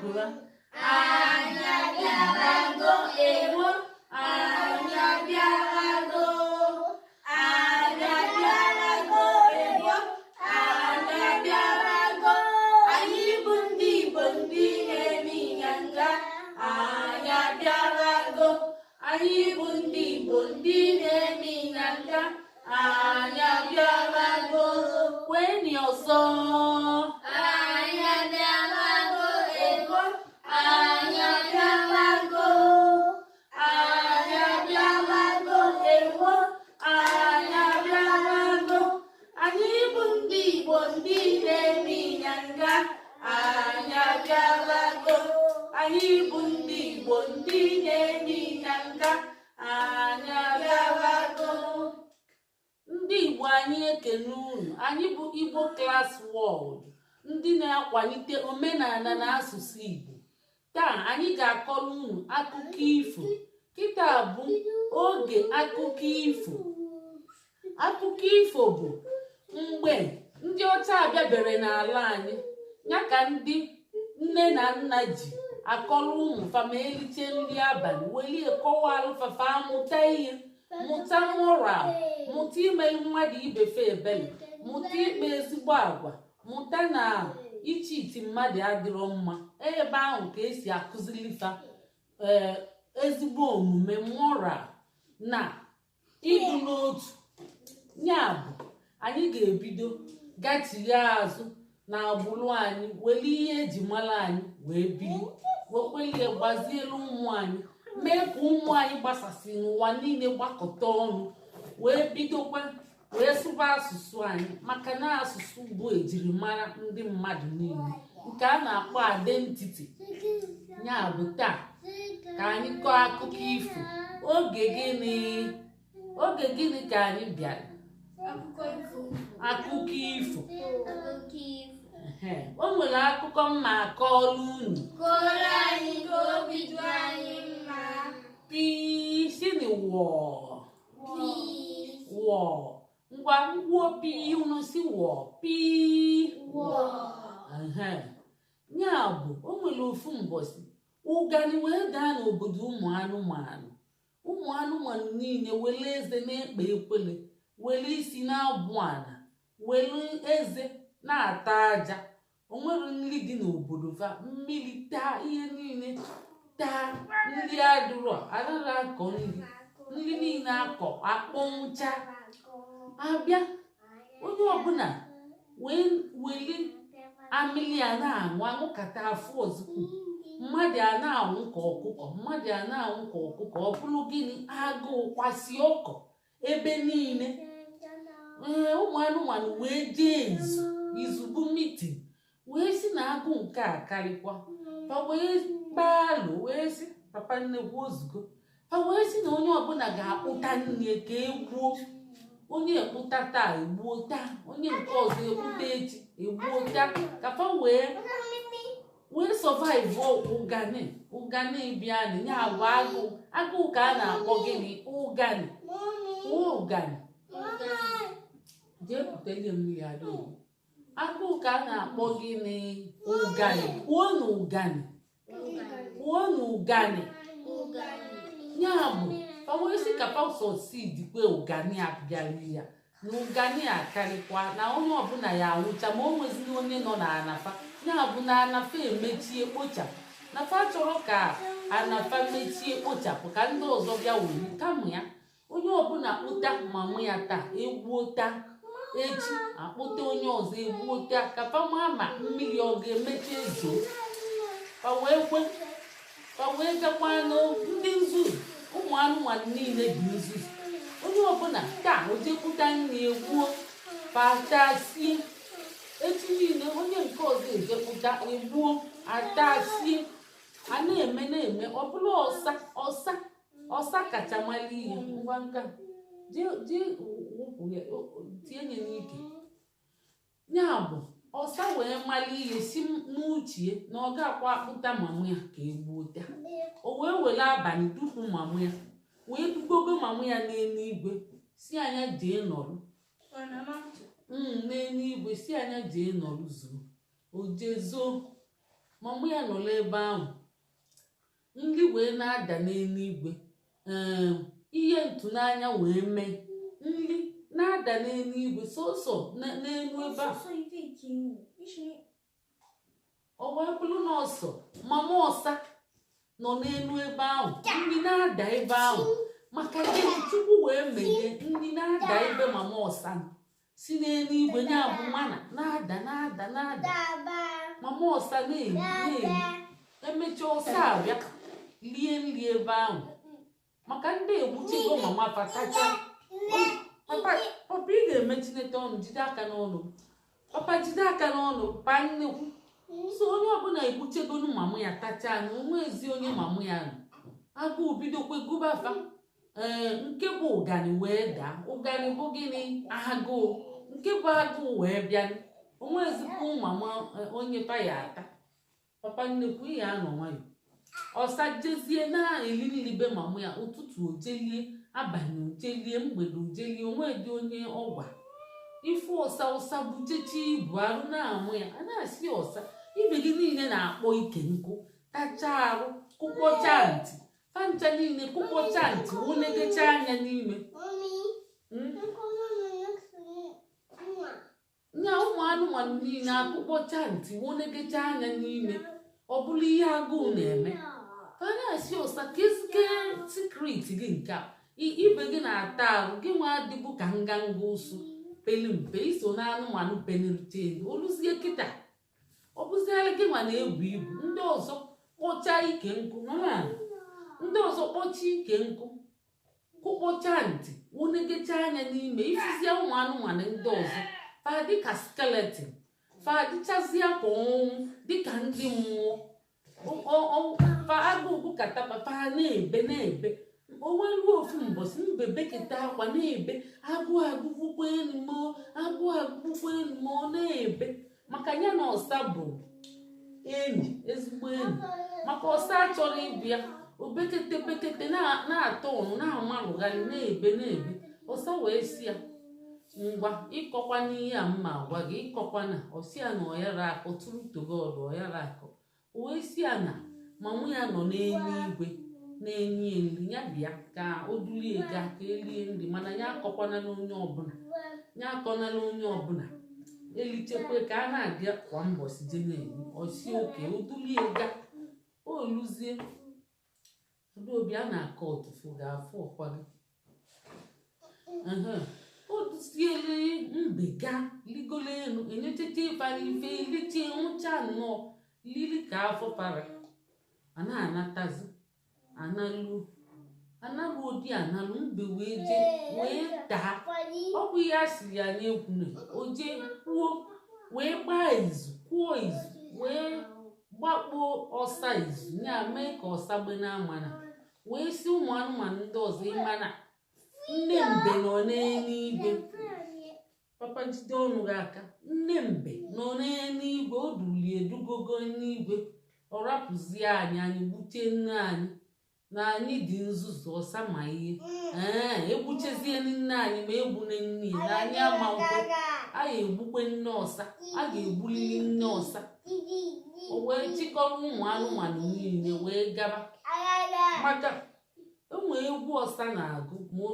Gụwa. Anyị abịalago, ewo, anyị abịalago. Anyị abịalago, ewo, anyị abịalago. Anyị bụ ndị Igbo, ndị na-eme ịnyanga. Anyị abịalago. Anyị bụ ndị Igbo, ndị na-eme ịnyanga. Anyị abịalago. Kweni ọzọ. Anyị abịalago, ewo, anyị abịalago. Anyị abịalago, ewo, anyị abịalago. Anyị bụ ndị Igbo, ndị na-eme ịnyanga. Anyị abịalago. Anyị bụ ndị Igbo, ndị na-eme ịnyanga. Anyị abịalago. Ndị Igbo, anyị ekene unu. Anyị bụ Igbo Class World, ndị na-akwalite omenala na asụsụ Igbo. Taa anyị ga-akọrọ unu akụkọ ifo. Kịta bụ oge akụkọ ifo. Akụkọ ifo bụ mgbe ndị ọcha abịabere n'ala anyị ya ka ndị nne na nna ji akọrọ ụmụ fa ma eliche nri abalị, welie kọwalụ fa, fa amụta ihe, mụta moral, mụta ime mmadụ ibe fe ebele, mụta ikpe ezigbo agwa, mụta na iche iti mmadụ adịrọ mma. Ebe ahụ ka esi akụziri fa ee ezigbo omume, moral na ịdụ n'otu. Ya bụ, anyị ga-ebido gachigha azụ na agbụrụ anyị, were ihe eji mara anyị wee biri, wekwelie gbazielu ụmụ anyị, mee ka ụmụ anyị gbasasị n'ụwa niile gbakọta ọnụ, wee bidokwa wee sụba asụsụ anyị, maka na asụsụ bụ ejirimara ndị mmadụ niile, nke a na-akpọ identity. Ya bụ, taa ka anyị kọọ akụkọ ifo. Oge gịnị? Oge gịnị ka anyị bịara? Akụkọ ifo. Akụkọ ifo. Akụkọ ifo. Ehe, o nwere akụkọ mma akọọlụ unu. Kọrọ anyị ka obi dị anyị mma. Pii, sini wọọ. Pii. Wọọ. Ngwa, ngwuo pii, unu si wọọ. Pii. Wọọ. Ehe. Ya bụ, o nwere ofu mbọsị ụgani wee daa n'obodo ụmụ anụmanụ. Ụmụ anụmanụ niile were eze na-ekpe ekwele, were isi na-abụ ana, were eze na-ata aja. O nwere nri dị n'obodo fa. Mmiri taa ihe niile, taa nri adụrọ, anaghị akọ nri. Nri niile akọ akpọnwụcha. Abịa, onye ọbụla wee weli amịlị a na-aṅụ, aṅụkata afụ ozugbo, mmadụ a na-anwụ ka ọkụkọ, mmadụ a na-anwụ ka ọkụkọ. Ọ bụrụ gịnị? Agụụ kwasị ọkọ ebe niile. Ee, ụmụ anụmanụ wee jee izu. Izu bụ meeting, wee si na agụụ nke a karịkwa. Fa wee kpaa alụ, wee sị papa nnekwu ozugbo, fa wee sị na onye ọbụla ga-akpụta nne ka egbuo. Onye ekpụta taa, egbuo taa. Onye nke ọzọ ekpụta echi, egbuo taa, ka fa wee survive ụgani. Ụgani bịanị ya bụ agụụ. Agụụ ka a na-akpọ gịnị? Ụgani. Ụgani. Jee butelie mmiri, adaobi. Agụụ ka a na-akpọ gịnị? Ụgani. Kwuo na ụgani. Kwuo na ụgani. Ya bụ, fa wee sị ka fa succeed kwe ụgani a bịara ya na ụgani a karịkwa, na onye ọbụla ya anwụcha ma o nwezina onye nọ na anafa. Ya bụ na anafa emechie kpochapụ, na fa chọrọ ka anafa mechie kpochapụ ka ndị ọzọ bịa were. Kama ya, onye ọbụla kpụta mamụ ya taa, egbuo taa. Echi akpụta onye ọzọ, egbuo taa, ka fa maa ma mmiri ọ ga-emechi ezo. Fa wee kwe, fa wee gakwa ndị nzuzu. Ụmụ anụmanụ niile dị nzuzu. Onye ọbụla taa, o jee kpụta nri, egbuo, patasie. Echi niile, onye nke ọzọ ejekpụta, egbuo, atasie. A na-eme na-eme, ọ bụrụ ọsa. Ọsa, ọsa kacha mara ihe. Ngwa, nka jee, jee wụpụ ya, tinye ya n'ike. Ya bụ, ọsa wee mara ihe si n'uchie na ọ ga-akwa akpụta mamụ ya ka egbuo taa. O wee were abalị dupu mamụ ya, wee dugogo mamụ ya n'eluigwe, si anya jee nọrụ n'eluigwe, si anya jee nọrụ zuo. O jee zoo. Mama ya nọrọ ebe ahụ, nri wee na-ada n'eluigwe. Ee, ihe ntụnanya wee mee, nri na-ada n'eluigwe sọsọ n'elu ebe a. Ọ wee bụrụ na ọsọ mama ọsa nọ n'elu ebe ahụ, nri na-ada ebe ahụ. Maka gịnị? Chukwu wee meghee, nri na-ada ebe mama ọsa nọ, si n'eluigwe, na-abụ mana na-ada, na-ada, na-ada. Mama ọsa na-eri, na-eri. Emechaa, ọsa abịa lie nri ebe ahụ, maka ndị egbuchego mama fatacha. Papa, papa, ị ga-emechinete ọnụ, jide aka n'ọnụ. Papa, jide aka n'ọnụ. Pa nnekwu so onye ọbụla egbuchegonu mama ya tacha na onwe ezi onye mama ya nọ. Agụụ bidokwe gụbafa. Ee, nke bụ ụgani wee daa. Ụgani bụ gịnị? Agụụ. Nke bụ agụụ wee bịa, onwe ezigbo mama onye pa ya ata. Papa nnekwu, ị ya anọ nwayọ. Ọsa jezie na-eli nri be mama ya. Ụtụtụ ojelie, abalị ojelie, mgbede ojelie, onwe dị onye ọgwa ife. Ọsa, ọsa buchechi ibu arụ na-amụ ya. A na-asị ọsa, ibe gị niile na-akpọ ike nkụ, tachaa arụ, kụkpọcha ntị fancha niile, kụkpọcha ntị, wụnegecha anya n'ime. Nya ụmụ anụmanụ niile akụkpọcha ntị, wụnegecha anya n'ime, ọ bụrụ ihe agụụ na-eme. Fa na-asị ọsa, ka ezike secret gị nke a, ibe gị na-ata arụ, gị nwa adịbụ ka nganga ụsụ peli mpe, iso na anụmanụ penirite elu. Oluzie kịta, ọ bụziala gị nwa na-ebu ibu. Ndị ọzọ kpọchaa ike nkụ nọ n'ala, ndị ọzọ kpọchaa ike nkụ, kụkpọcha ntị, wụnegecha anya n'ime. Ifuzie ụmụ anụmanụ ndị ọzọ, fa dịka skeleton, fa dịchazịa ka ọnwụ, dịka ndị mmụọ. Fa agụụ katapa, fa na-ebe, na-ebe. O wee ruo ofu mbọsị, mbe beketa akwa na-ebe, agụụ agụgbukwa elu mo, agụụ agụgbukwa elu mo. Ọ na-ebe maka ya na ọsa bụ enyi, ezigbo enyi, maka ọsa chọrọ ịbịa. Obekete bekete na-atọ ọnụ, na-amalụgharị, na-ebe, na-ebe. Ọsa wee si ya, ngwa, ịkọkwa n'ihe a mma agwa gị, ịkọkwa na ọsi ya na ọyara akọ tụrụ togod ọyara akọ. O wee si ya na mamụ ya nọ n'eluigwe na-enye nri, ya bịa ka o dulie gaa ka elie nri, mana ya akọkwana n'onye ọbụla, ya akọnala onye ọbụla, elichekwe ka a na-abịa kwa mbọsị je na-eri. Ọsi oke, o dulie gaa. O luzie, Adaobi, a na-akọ ọtụfụ ga-afụ ọkwa gị. O duziele mbe gaa ligolo elu, enyechacha ịfara ife, eliche nwụcha nnọọ, lili ka afọ para. A na-anatazi, analu, analu odi, analu. Mbe wee jee wee daa. Ọ bụ ihe a siri ya n'ekwune, o jee kwuo wee gbaa izu, kwuo izu wee gbakpuo ọsa izu ya, mee ka ọsa gbe n'amana, wee si ụmụ anụmanụ ndị ọzọ, ịmana nne mbe nọ n'eluigwe. Papa, jide ọnụ gị aka. Nne mbe nọ n'eluigwe, o dulie edugogo n'igwe, ọ rapụzie anyị, anyị gbuchie nne anyị na anyị dị nzuzu. Ọsa ma ihe, ee, egbuchezie nne anyị, ma egbune nne ya na anyị ama nkwe, a ga-egbukwe nne ọsa, a ga-egbulili nne ọsa. O wee chịkọrọ ụmụ anụmanụ niile wee gaba, maka enwe egwu ọsa na-agụ ma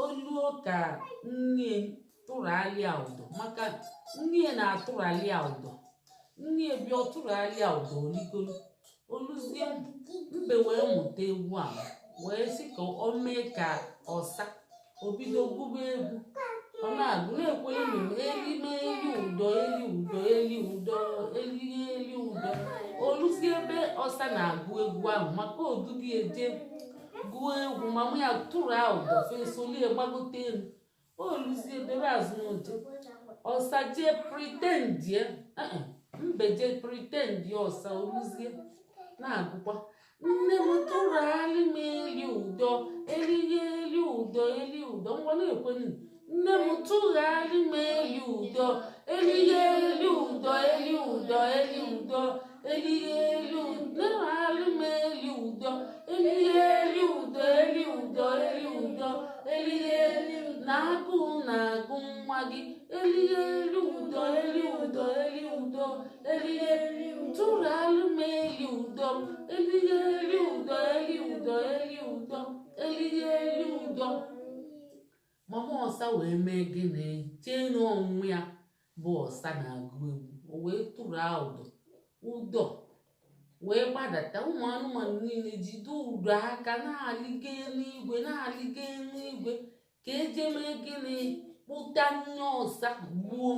oluo ka nne tụrụalịa ụdọ, maka nne na-atụrụalịa ụdọ, nne bịa ọtụrụalịa ụdọ, oligolo oluzie. Mbe wee mụta egwu a, wee sị ka o mee ka ọsa. O bido gụba egwu, ọ na-agụ na-ekwere nụ, elime eli ụdọ, eli ụdọ, eli ụdọ, eli eli ụdọ. Oluzie ebe ọsa na-agụ egwu ahụ, maka odugi eje gụọ egwu, mama ya tụrụ ụdọ, fesolie gbagote elu. Oluzie debe azụ n'oche, ọsa jee pretendie, mbe jee pretendie ọsa. Oluzie na-agụkwa, nne m tụrụ alị m eli ụdọ, elighi eli ụdọ, eli ụdọ. Ngwa, na-ekwenu, nne m tụgharị m eli ụdọ, elighi eli ụdọ, eli ụdọ, eli ụdọ, elighi eli ụdọ, nne m alị m eli ụdọ, elighi eli ụdọ, eli ụdọ, eli ụdọ, elighi eli na agụụ na-agụ nwa gị, elighi eli ụdọ, eli ụdọ, eli ụdọ, elighi. Tụrụ alụ m eli ụdọ, elighe eli ụdọ, eli ụdọ, eli ụdọ, elighe eli ụdọ. Mama ọsa wee mee gịnị? Chee na onwe ya bụ ọsa na-agụ egwu. O wee tụrụ ụdọ, ụdọ wee gbadata. Ụmụ anụmanụ niile jide ụdọ aka, na-alịgo eluigwe, na-alịgo eluigwe, ka eje mee gịnị? Kpụta nne ọsa gbuo.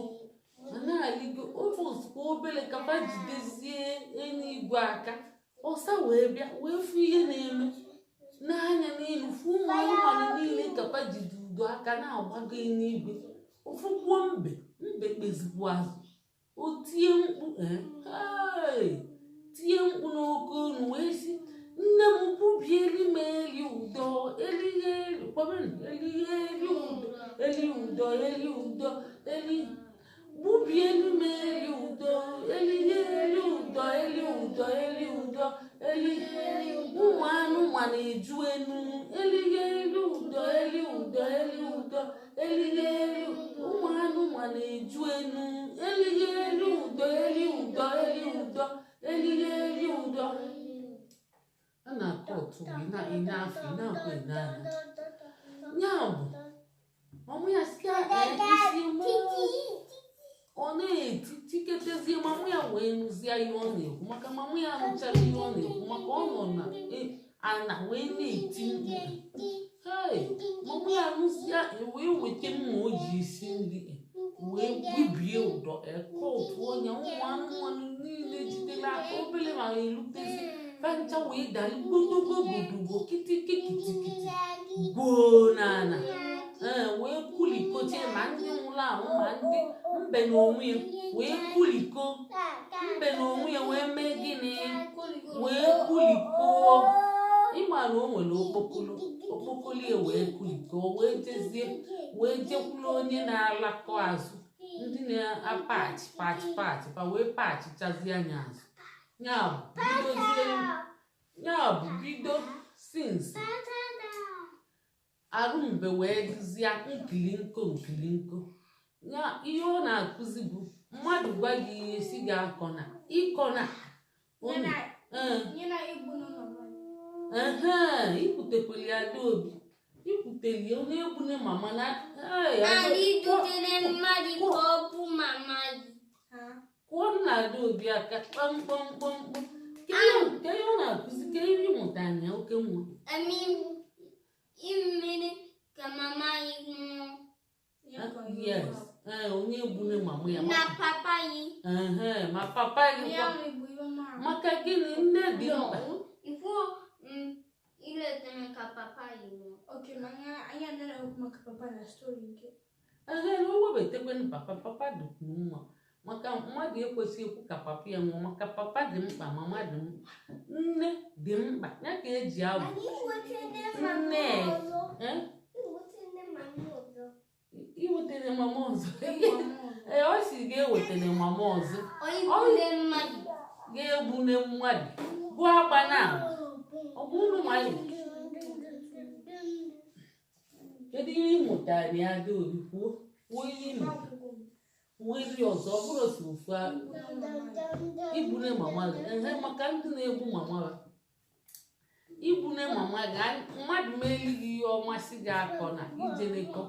Ma na-alịgo ofe ozugbo, obere kapa jidezie eluigwe aka. Ọsa wee bịa, wee fụ ihe na-eme n'anya n'elu, fụ ụmụ anụmanụ niile kapa jide udo aka na-agbago eluigwe. Ofukwuo mbe, mbe kpezikwu azụ. O tie mkpu, ee, hey! Tie mkpu n'oke olu wee sị, "Nne m, kwubieli m eli ụdọ, elighe eli, kwabenụ, elighe eli ụdọ, eli ụdọ, eli ụdọ, eli, gbubielu m eli ụdọ, elighe eli ụdọ, eli ụdọ, eli ụdọ, eli, ụmụ anụmanụ eju enu, elighe eli ụdọ, eli ụdọ, eli ụdọ, elighe eli, ụmụ anụmanụ eju enu, elighe eli ụdọ, eli ụdọ, eli ụdọ, elighe eli ụdọ." A na-akọ otu ị na-afọ, ị na-akwa ị n'anya. Ya bụ ọmụ ya si isi mụ, ọ na-eti tiketezie. Mamụ ya wee nụzie ihe ọ na-ekwu, maka mamụ ya anụchara ihe ọ na-ekwu, maka ọ nọ na ana wee na-eti mkpu, hey! Mamụ ya nụzie, wee weta mma o ji esi nri, wee gbubie ụdọ eke otu onye. Ụmụ anụmanụ niile jidere aka obere ma elutezi pancha, wee dali gbodogo gbodogo, kitiki kitikiti, gwoo n'ala. Ee, wee kulikoche ma ndị nwụrụ anwụ, ma ndị mbe na onwe ya wee kuliko. Mbe na onwe ya wee mee gịnị? Wee kuliko. Ịma na o nwere okpokolo, okpokolo ya wee kuliko, wee jezie, wee jekwuru onye na-alakọ azụ, ndị na-apachi pachi pachi pa, wee pachichazie anya azụ. Ya bụ bidozie, ya bụ bido since arụ mbe wee dịzie nkilinko nkilinko. Ya ihe ọ na-akụzi bụ, mmadụ gwa gị ihe, si gị akọna ịkọna unu. Ee. Ehe, ikwutekweli ya, Adaobi, ikwuteli ya, onye egbune mama na ee. Anyị dutere mmadụ ka ọ bụ mama gị. Kụọ nna Adaobi aka, kpọmkpọmkpọmkpọm. Ka ihe ọ na-akụzi, ka ihe ịmụta anya, oke nwa. Emi imere ka mama gị nwụọ. Yes, ee, onye egbune mama ya. Na papa gị. Ehe, ma papa gị kwa. Maka gịnị? Nne dị mkpa. Ikwu iletara ka papa gị nwụọ. Okay, mana anyị anaghị ekwu maka papa na story nke. Ehe, na o webatakwanụ papa. Papa dịkwu mma, maka mmadụ ekwesịghị ekwu ka papa ya nwụọ, maka papa dị mkpa, mama dị mkpa, nne dị mkpa. Ya ka eji abụ nne. Eh? Iwetere mama ọzọ? Ee, ọ si ga-ewetere mama ọzọ. Onye gbule mmadụ. Ga-egbune mmadụ gụọ agba na ọ bụ unu nwanyị. Kedu ihe ị mụtara na ya, Adaobi? Kwuo, kwuo ihe ị mụtara. Kwuo ihe ọzọ, ọ bụrụ otu ofu igbune mama gị. Ehe, maka ndị na-egbu mama ha, igbune mama gị, mmadụ meeli gị ihe ọmasị gị, akọ na ijenekọ,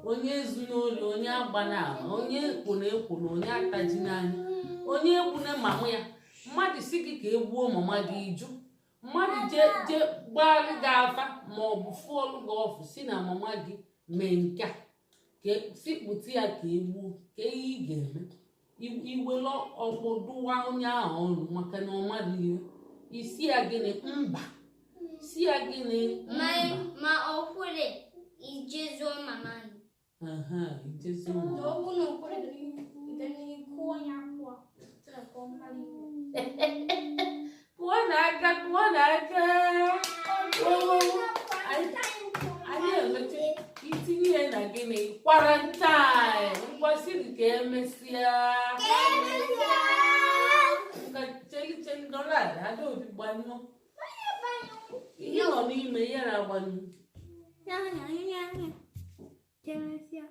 onye ezu n'ori, onye agba na ama, onye ekworo ekworo, onye ataji n'anya, onye egbune mama ya. Mmadụ si gị ka egbuo mama gị, ijụ. Mmadụ je je gbaalụ gị afa, ma ọ bụ fụọlụ gị ọfụ, si na mama gị mee nke a, ka si kpụta ya ka egbuo, ka ihe ị ga-eme? Iwere ọkpọ dụwa onye ahụ ọnụ, maka na ọ mara ihe. Isi ya gịnị? Mba. Si ya gịnị? Ma Mba. Ma ọ kwere ijezuo mama gị. Aha, ijezi ụmụ. Na ọ bụ na o kwere, kụọ ya akụọ ka ọ mara ihe. Kụọ n'aka, kụọ n'aka. Anyị emechi itinye ya na gịnị? Quarantine. Ngwasịrị ka emesịa. Ka cheli cheli, nọrọ ala. Adaobi, gbanyụọ ihe nọ n'ime ya na-agbanyụ. Ya ya ya ya.